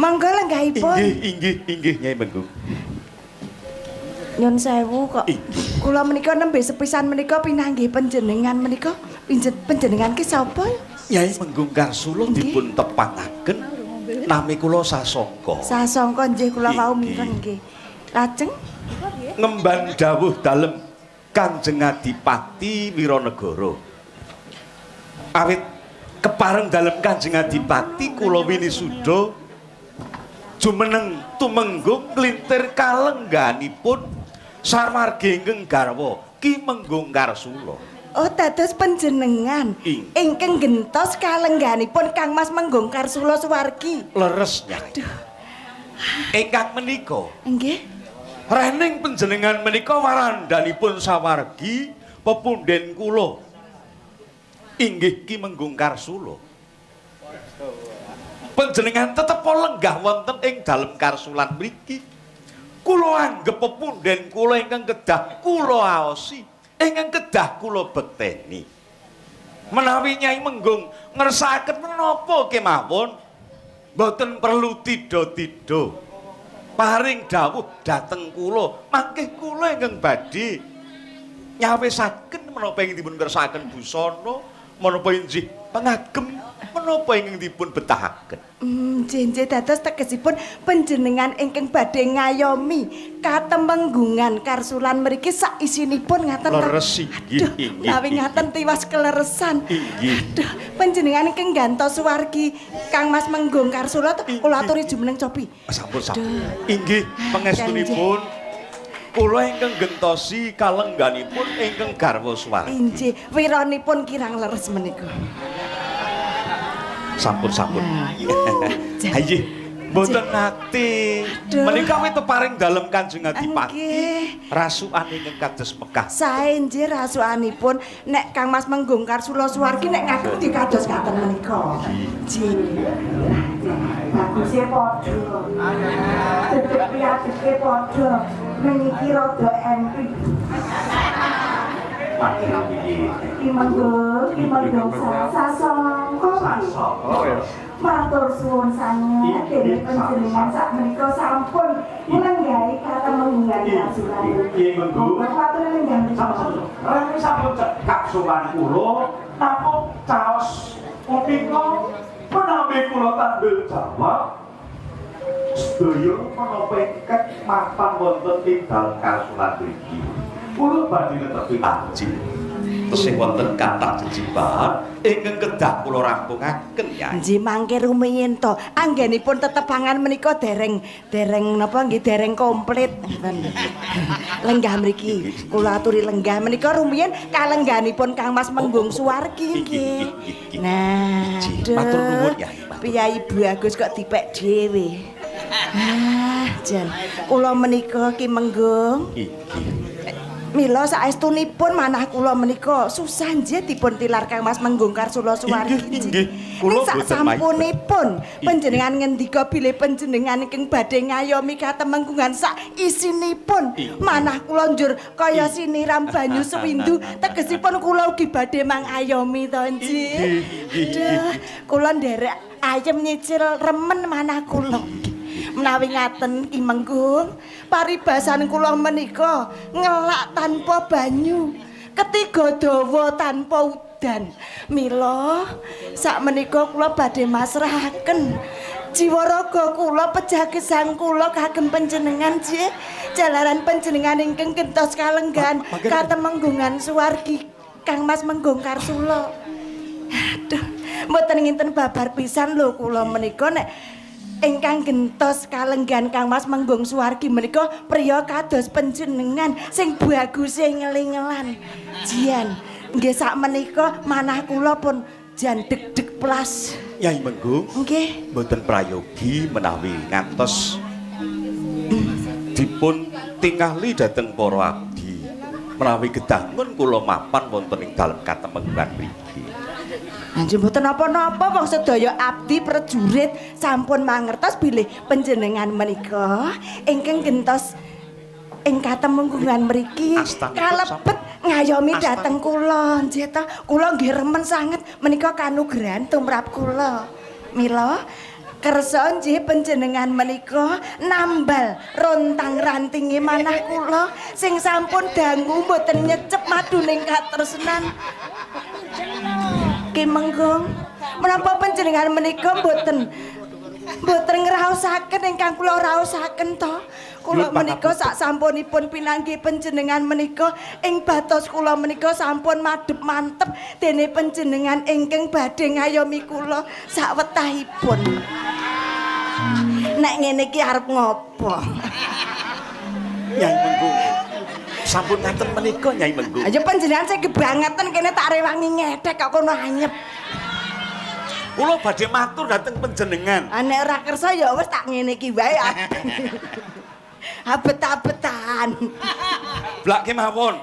Monggo lenggahipun. Inggih, inggih, inggih, Nyai Menggung. Nyun sewu kok. Inggih. Kula menika nembe sepisan menika pinanggih panjenengan menika. Panjenengan ki sapa? Nyai Menggung Karsula dipun tepangaken nami kula Sasangka. Sasangka, nggih, kula wau Inggih. mireng nggih. Lajeng? Ngemban dawuh dalem Kanjeng Adipati Wiranegara. Awit kepareng dalem Kanjeng Adipati kula winisuda jumeneng tumenggung nglintir kalengganipun sawargi ingkang garwa Ki Menggung Karsula. Oh, dados panjenengan ingkang gentos kalengganipun Kang Mas Menggung Karsula Suwargi. Leres, Nyai. Ingkang menika rening panjenengan menika warandanipun sawargi pepunden kula inggih Ki Menggung Karsula. Panjenengan tetep lenggah wonten ing dalem karsulan mriki. Kula anggep pepunden kula ingkang kedah kula aosi, ingkang kedah kula bekteni. Menawi Nyai Menggung ngersakaken menapa kemawon, mboten perlu tida-tida. Paring dawuh dhateng kula, mangke kula ingkang badhe nyawisaken menapa ingkang dipun kersakaken busana, menapa injih pengagem, menapa ingkang dipun betahaken. Nggih, dados tegesipun panjenengan ingkang badhe ngayomi katemenggungan karsulan mriki sak isinipun ngaten ta? Leres, inggih, Aduh, inggih, menawi inggih. ngaten tiwas keleresan. Inggih. Aduh, panjenengan ingkang gantos suwargi Kang Mas Menggung Karsula to, kula aturi jumeneng cobi. Sampun, sampun. Inggih, pangestunipun kula ingkang gentosi kalengganipun ingkang garwa suwargi. Inggih, wiranipun kirang leres menika. Sampun, sampun. Hayi, mboten nate. Aduh. Menika wit paring dalem Kanjeng Adipati. Nggih. Rasukan ingkang kados Mekah. Sae nggih rasukanipun nek Kang Mas Menggung Karsula Suwargi nek ngagem dikados ngaten menika. Nggih. Baguse padha. Dedek piadeke padha. Meniki rada MP. Ki Menggung, Ki Menggung Sasangka. Sasangka. Matur suwun sanget dene panjenengan sak menika sampun nglenggahi katemenggungan karsulan. Nggih, Menggung. Matur lenggah mriki. Sampun. Rene sampun cekap sowan kula namung caos punika menawi kula tandul jawab sedaya menapa ingkang mapan wonten ing dalem karsulan mriki. Kula badhe netepi aji. Tesih wonten kathah jejibahan ingkang kedah kula rampungaken, Yai. Nggih, mangke rumiyin to. Anggenipun tetepangan menika dereng dereng napa nggih dereng komplit. Ngoten. Lenggah mriki. Kula aturi lenggah menika rumiyin kalengganipun Kang Mas Menggung Suwargi nggih. Nah, Nggih, matur nuwun, Yai, matur. Priyayi bagus kok dipek dhewe. Ah, jan. Kula menika Ki Menggung. Inggih. Mila saestunipun manah kula menika susah nggih dipun tilar Kang Mas Menggung Karsula Suwargi. Inggih, inggih. Kula Ning sak boten sampunipun panjenengan ngendika bilih panjenengan ingkang badhe ngayomi katemenggungan sak isinipun. Manah kula njur kaya siniram banyu sewindu, tegesipun kula ugi badhe mangayomi to nggih. Inggih, inggih. Aduh, kula nderek ayem nyicil remen manah kula. Menawi ngaten Ki Menggung, paribasan kula menika ngelak tanpa banyu, ketiga dawa tanpa udan. Mila sak menika kula badhe masrahaken jiwa raga kula, pejah gesang kula kagem panjenengan nggih. Jalaran panjenengan ingkang gentos kalenggahan katemenggungan suwargi Kang Mas Menggung Karsula. Aduh, mboten nginten babar pisan lho kula menika nek ingkang gentos kalenggahan Kang Mas Menggung Suwargi menika priya kados panjenengan sing baguse ngeling-ngelan. Jian, nggih sak menika manah kula pun jan deg-deg plas. Yai Menggung, Nggih. mboten prayogi menawi ngantos dipun tingali dhateng para abdi. Menawi gedangun kula mapan wonten ing dalem katemenggungan mriki. Anjir, mboten napa-napa, wong sedaya abdi prajurit sampun mangertos bilih panjenengan menika ingkang gentos ing katemenggungan mriki Astanipun kalebet ngayomi Astanipun. Dhateng kula. Nggih ta, kula nggih remen sanget menika kanugrahan tumrap kula. Mila Kersa nggih panjenengan menika nambal rontang rantinge manah kula sing sampun dangu mboten nyecep maduning katresnan. Ki Menggung, menapa panjenengan menika mboten mboten ngraosaken ingkang kula raosaken to? Kula menika sak sampunipun pinanggih panjenengan menika ing batos kula menika sampun madhep mantep dene panjenengan ingkang badhe ngayomi kula sawetahipun. Nek ngene iki arep ngopo? Nyai Menggung. Sampun ngaten menika Nyai Menggung. Ayo panjenengan sing kebangetan kene tak rewangi ngethek kok kono anyep. Kula badhe matur dhateng panjenengan. Ah nek ora kersa ya wis tak ngene iki wae. Abet-abetan. Blak kemawon.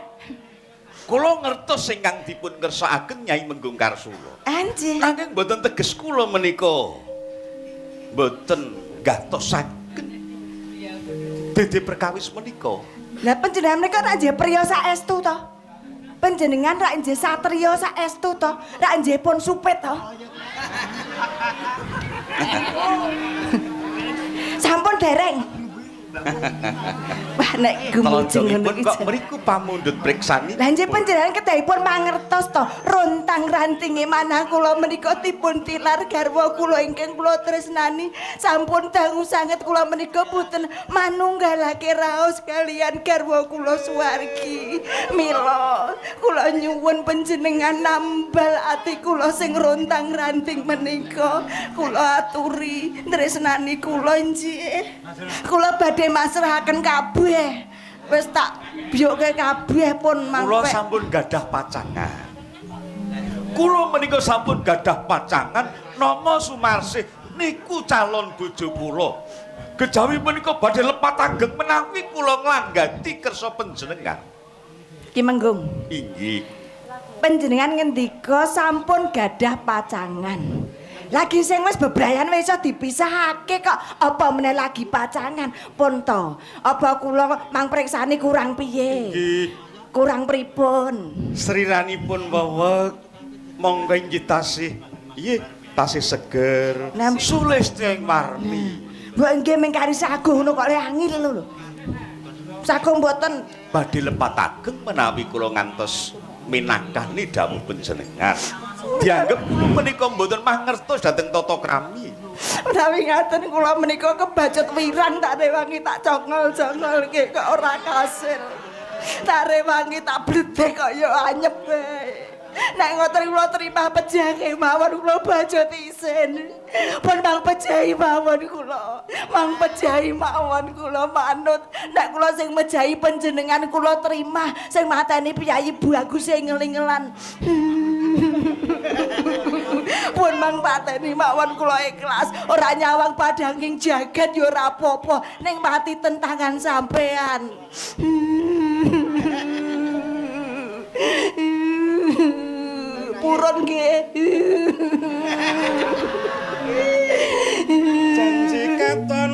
Kula ngertos ingkang dipun kersakaken Nyai Menggung Karsula. Anjih. Nanging mboten teges kula menika mboten gatosaken dede perkawis menika. Lah panjenengan menika rak nggih priya saestu to? Panjenengan rak nggih satriya saestu to? Rak nggih pun supit to? Sampun dereng. Wah nek gumujeng ngono Telonjonipun iki. kok mriku pamundhut priksani. Lah nggih panjenengan kedahipun mangertos to, rontang rantinge manah kula menika dipun tilar garwa kula ingkang kula tresnani. Sampun dangu sanget kula menika boten manunggalake raos kalian garwa kula suwargi. Mila kula nyuwun panjenengan nambal ati kula sing rontang ranting menika. Kula aturi tresnani kula nggih. Kula badhe masrahaken kabeh. Wis tak biyoke kabeh pun Kula mangpe. sampun gadah pacangan. Kula menika sampun gadah pacangan nama Sumarsih niku calon bojo kula. Kejawi menika badhe lepat ageng menawi kula nglanggati kersa panjenengan. Ki Menggung, Inggih. panjenengan ngendika sampun gadah pacangan. Lagi sing wis bebrayan wis iso dipisahake kok apa meneh lagi pacangan pun to. Apa kula mangpreksani kurang piye? Inggih. Kurang pripun? Sriranipun wewek monggo inggih tasih nggih tasih seger. Lah, Sulistya ing warni. Mbok nggih mengkari sago ngono kok le angil lho. Sago mboten Badhe lepat ageng menawi kula ngantos minangkani dawuh panjenengan. Dianggep kula menika mboten mangertos dhateng tata krami. Menawi ngaten kula menika kebacut wirang tak rewangi tak congol-congol nggih kok ora kasil. Tak rewangi tak bledek kok ya anyep wae. Nek ngoten kula terima pejahe mawon kula bacut isin. Pun mang pejahi mawon kula. Mang pejahi mawon kula manut. Nek kula sing mejahi panjenengan kula terima, sing mateni piyayi bagus sing ngeling-ngelan. Pun mang pateni mawon kula ikhlas, ora nyawang padhanging jagat ya ora apa-apa, ning mati tentangan sampean. Purun nggih. Janji katon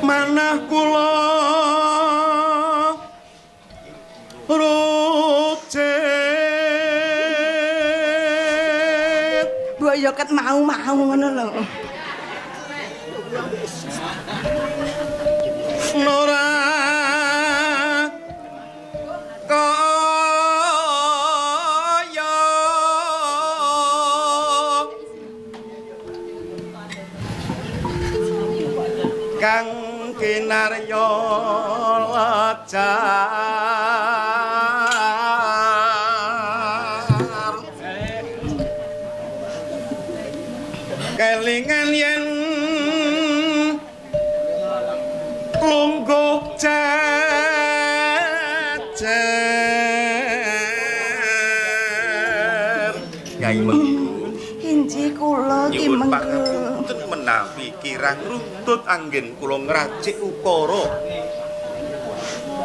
manah kula rucit. Mbok ya ket mau-mau ngono lho. Nora kaya kang kinarya lejar kelingan yen lungguh jejer Nyai Menggung Inji kula Ki nyuwun Menggung. pangapunten menawi kirang runtut anggen kula ngracik ukara.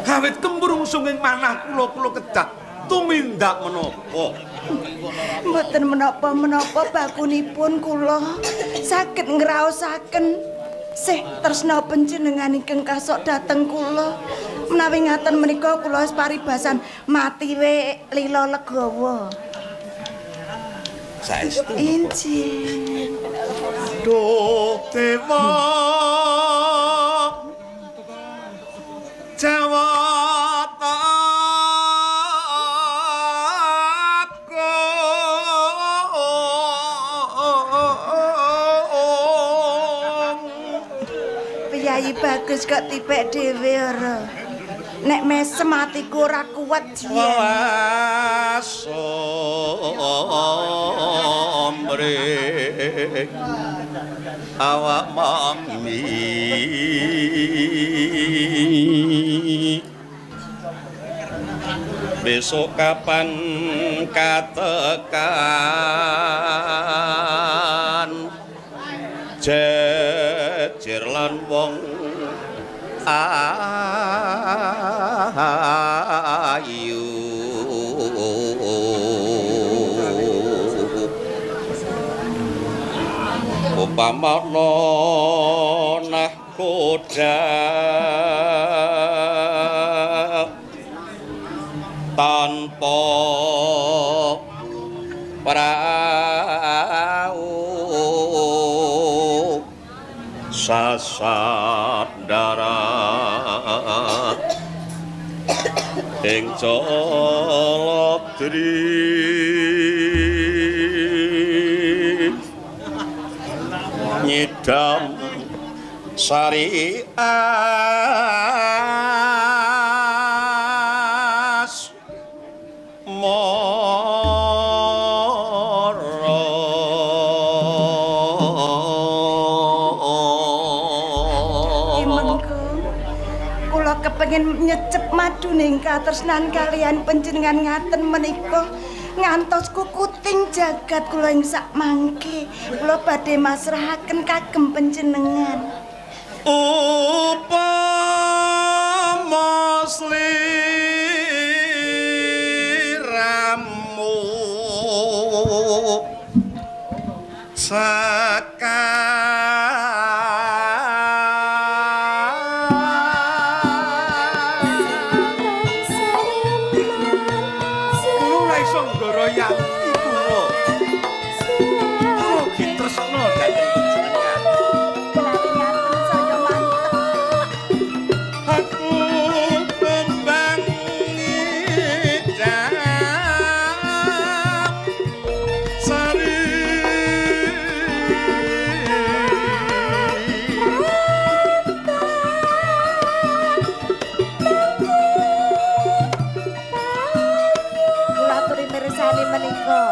Awit kemrungsung ing manah kula kula kedah tumindak menapa. Mboten menapa-menapa bakunipun kula saged ngraosaken sih tresna panjenengan ingkang kasok dhateng kula. Menawi ngaten menika kula wis paribasan mati we lila legawa. Saestu. Injih. Duh dewa Jawata Agung. Piyayi bagus kok tipek dhewe ora. Nek mesem atiku ora kuat jian. Welas ombre awak mami besok kapan katekan jejer lan wong ayu. Upamana nahkoda tanpa prau sasat darat ing Jaladri nyidam sari as mara. Imengku, kula kepengin nyecep maduning katresnan kalian panjenengan ngaten menika ngantos kukuting jagat kula ing sak mangke. Kula badhe masrahaken kagem panjenengan. Upama sliramu Kula ora iso nggoroyati kula. Kula gitresna dhateng panjenengan. Menawi ngaten saya mantep. Aku kembang ngidam sari Kula aturi mirsani menika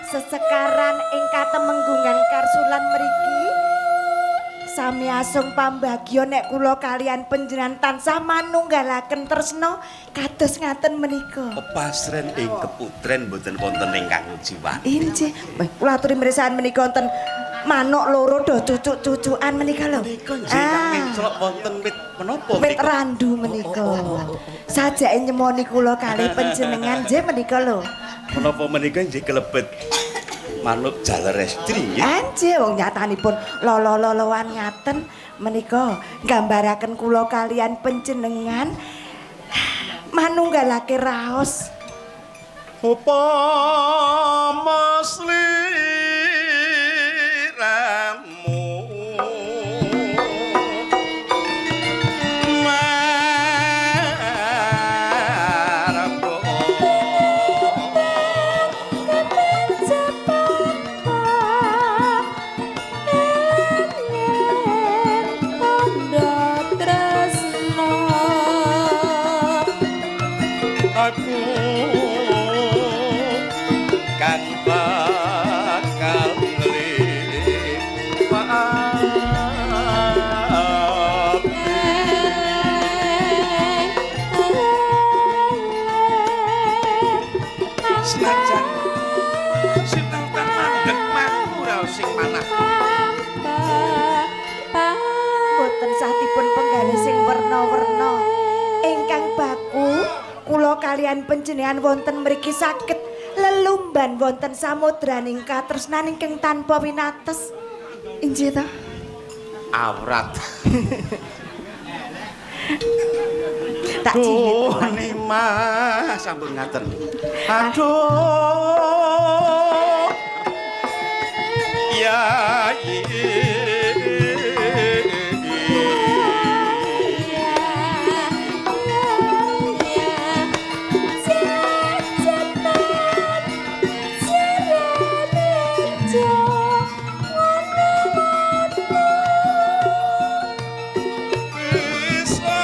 sesekaran ing katemenggungan karsulan mriki sami asung pambagya nek kula kalian panjenengan tansah manunggalaken tresna kados ngaten menika. Pepasren ing keputren mboten wonten ingkang jiwani. Injih, kula aturi mirsani menika wonten manuk loro do cucuk-cucukan menika lho. Menika nggih kang menclok wonten wit menapa Wit menika? randu menika. Sajake nyemoni kula kalih panjenengan nggih menika lho. Menapa menika nggih kelebet manuk jaler estri nggih. Anjir wong nyatanipun lolo-loloan ngaten menika nggambaraken kula kalian panjenengan manunggalake raos. Upama sliramu marga aku kan bakal nglipati. Senajan sinten mandek maku raos sing manah. Boten sah dipun penggalih sing werna-werna. Ingkang baku kula kalian panjenengan wonten mriki saged lelumban wonten samudraning katresnan ingkang tanpa winates. Injih ta? Awrat. Tak jilid. Duh Nimas sampun ngaten. Aduh. Yai. Bisa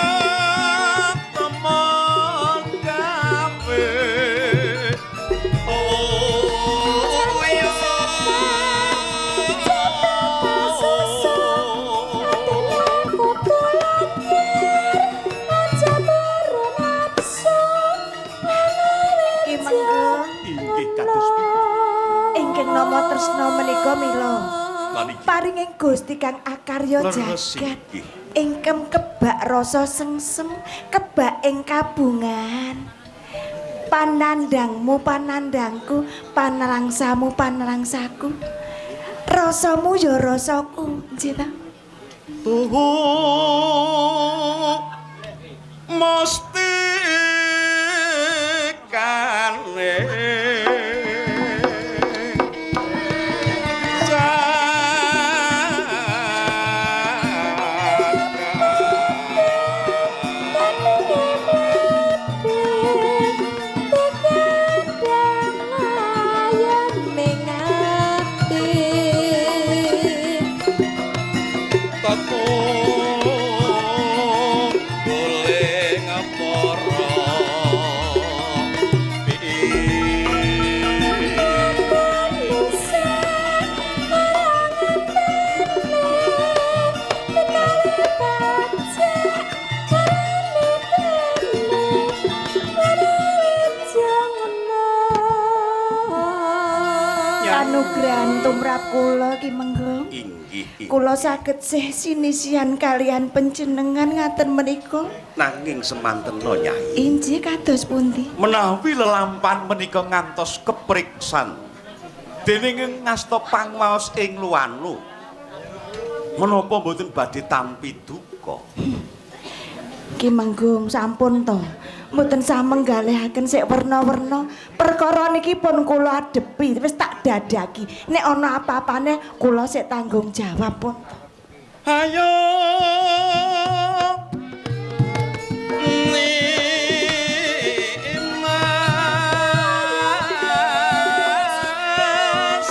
temon gawe. Oh iya. Ki Menggung, Inggih kados pundi? Ingkang nama tresna menika mila Lan iki paringing Gusti kang akarya Leres jagat. inggih. Ingkang kebak rasa sengsem, kebak ing kabungan. Panandangmu panandangku, panelangsamu panelangsaku. Rasamu ya rasaku, nggih ta? Tuhu mesti kane. Tetung goleng para. Kanugrahan tumrap kula, Ki Menggung. Inggih. Kula saged sih sinisian kalian panjenengan ngaten menika. Nanging semantena, Nyai. Inggih, kados pundi? Menawi lelampan menika ngantos kepriksan dening ngasta pangwaos ing luanu, menapa mboten badhe tampi duka? Ki Menggung, sampun to. Mboten samenggalekaken sik werna-werna. Perkara niki pun kula adepi, wis tak dadaki. Nek ana apa-apane kula sik tanggung jawab pun. Ayo. Nimas.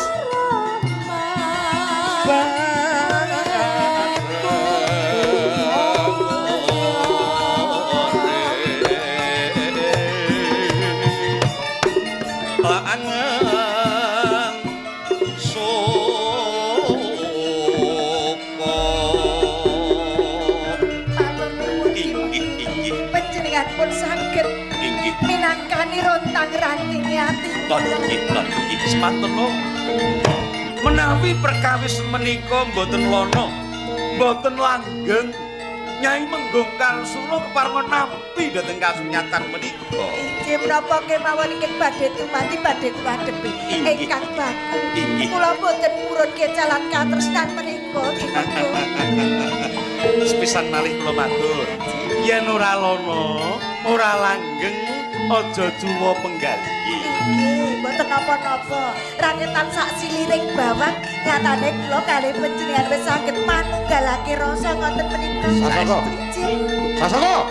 Langen suka. Matur nuwun, Ki Inggih. Menggung. Inggih. Panjenengan pun saged minangkani rontang rantinge ati. Lan inggih, lan inggih, semantena menawi perkawis menika mboten lana, mboten langgeng, Nyai Menggung Karsula kepareng nampi dhateng kasunyatan menika. Inggih, menapa kemawon ingkang badhe dumadi badhe kula adepi ingkang baku. Kula boten purun kecalan katresnan menika, Ki Menggung. Sepisan malih kula matur, yen ora lana, ora langgeng, aja cuwa penggalih. Inggih, mboten napa-napa. Rangetan sak siliring bawang, nyatane kula kalih panjenengan wis saged manunggalake rasa ngoten menika. Sasaka. Inggih. Sasaka.